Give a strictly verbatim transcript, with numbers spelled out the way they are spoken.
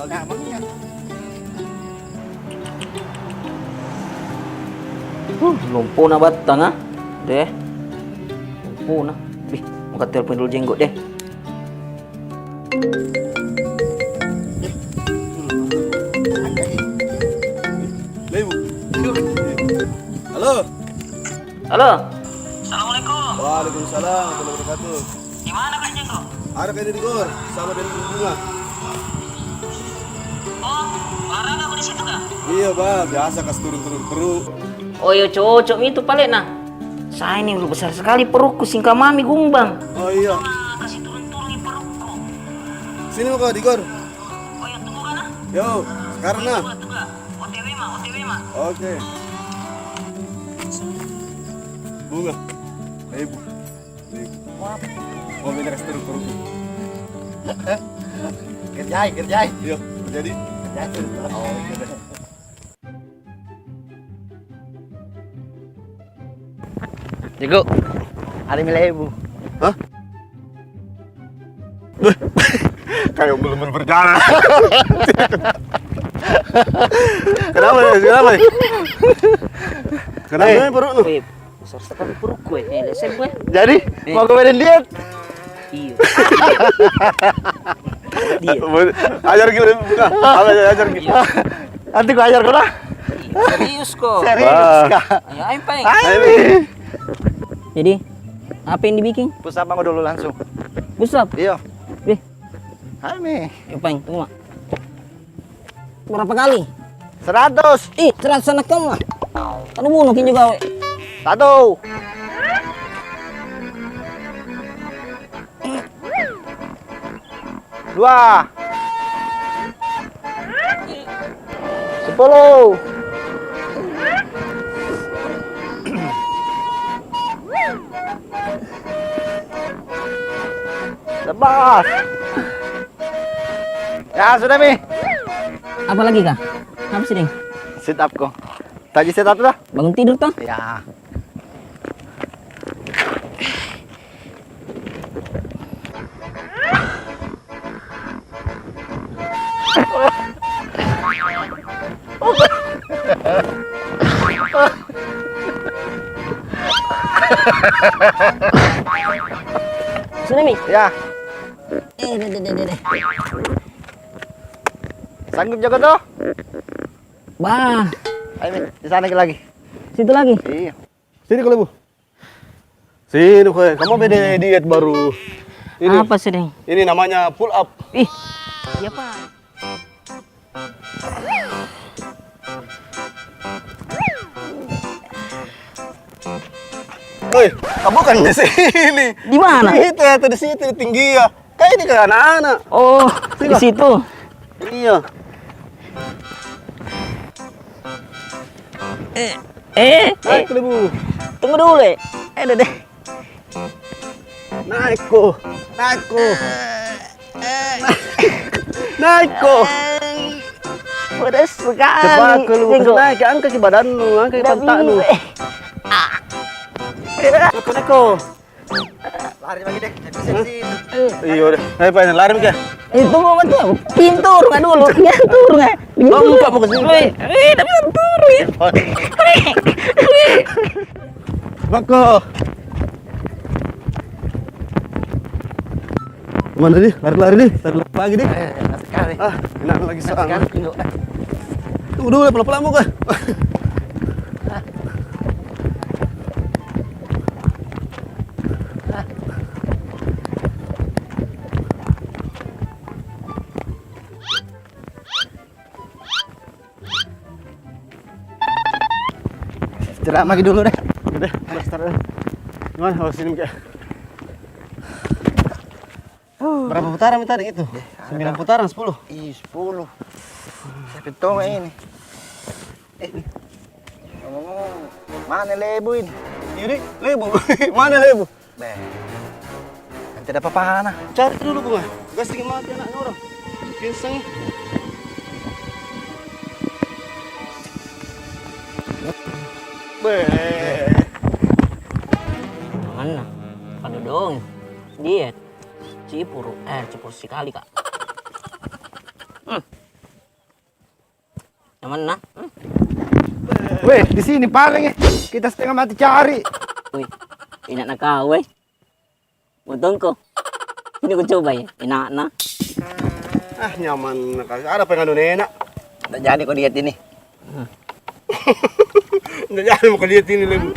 Huh, lompona batang, ah. Deh. Lompona. Bih, maka telepon dulu Jenggot deh. Halo. Halo. Assalamualaikum. Waalaikumsalam warahmatullahi wabarakatuh. Di mana kau, Jenggot? Ada kau ini di gor, sama dengan Bunga. Oh, olahraga kau di situ kah? Iya, Bang. Biasa kas turun-turun perut. Oh, iya, cocok mi itu pale, nah. Saya ini udah besar sekali perutku, singka mami gumbang. Oh, iya. Kasih turun-turun perutku. Sini mau kau di gor. Oh, iya, tunggu kan, nah. Yo, sekarang, nah. Tunggu, tunggu. O T W mah, O T W mah. Oke. Bunga. Ibu. Ibu. Mau beda kasih turun perutku. Kerjai, kerjai. Iya, jadi. Kerjai. Oh, iya. Jago. Ada mi lebu. Hah? Kayak belum berjalan. Kenapa ya? Kenapa ya? Kenapa ya perut lu? Weh, besar sekali perutku, eh. Eh, lesem gue. Jadi, mau ke badan diet? Iya. Iya. Ajar gitu, bukan? Apa ajar gitu? Iya. Nanti gua ajar kau lah. Serius kau? Serius kah? Ayo, ayo, Peng. Ayo. Jadi, apa yang dibikin? Push up mah dulu langsung. Push up? Iya. Deh. Ayo, Mi. Ayo, Peng, tunggu, Mak. Berapa kali? Seratus. Ih, seratus anak kamu, ah. Aduh, bunuh kin juga, weh. Satu. Dua. Sepuluh. Sebelas. Ya, sudah, Mi. Apa lagi kah? Apa sih, Ding? Sit up ko. Tadi sit up dah. Bangun tidur toh? Ya. Sudah, Mi? Ya. Eh, deh, deh, deh, deh, deh. Sanggup jago toh? Bah. Ayo, Mi, di sana lagi. Situ lagi? Iya. Sini kau, Lebu. Sini kau, kamu beda diet baru. Ini. Apa sih, Ding? Ini namanya pull up. Ih, iya, Pak. Woi, kamu kan di sini. Di mana? Di situ, atau di situ, di tinggi ya. Kayak ini kan anak-anak. Oh, di situ. Iya. Eh, eh, eh. Naik, Lebu. Tunggu dulu, eh. Eh, deh, deh. Naik ko, naik ko. Naik ko. Pedas sekali. Cepat ko, Lebu. Naik, angkat ki badanmu, angkat ki pantatmu. Naik ko, naik ko. Lari lagi deh, habis sih. Iya deh. Ayo, Pak, lari, Pak. Eh, tunggu, tunggu. Pintu rumah dulu. Pintu rumah. Bang, buka, buka sini. Weh, eh, tapi pintu rumah. Bako. Mana dia? Lari-lari dia. Lari lagi dia. Eh, enak sekali. Ah, enak lagi. Enak soang. Sekali, tengok. Tunggu dulu, pelan-pelan, buka. Istirahat lagi dulu deh. Udah, udah, start deh. Gimana? Oh, sini, Kak. Berapa putaran tadi itu? Sembilan putaran, sepuluh? Ih, sepuluh. Siapa tong ini? Eh, ngomong-ngomong, mana Lebu ini? Ini Lebu. Mana Lebu? Beh, kan tidak apa-apa, nah. Cari dulu, Bunga. Gas dikit mati anak orang. Ginseng. Beh. Mana? Pada dong. Diet. Cipuru, eh, cipuru sekali, Kak. Hmm. Nyamanna. Weh, di sini paling, eh. Kita setengah mati cari. Weh, enak na kau, weh. Montongko. Sini ku coba, ya. Enak na. Ah, nyaman na kau. Ada pengen enak. Tak jadi kau diet ini. Nda jadi mako liat ini, Lebu.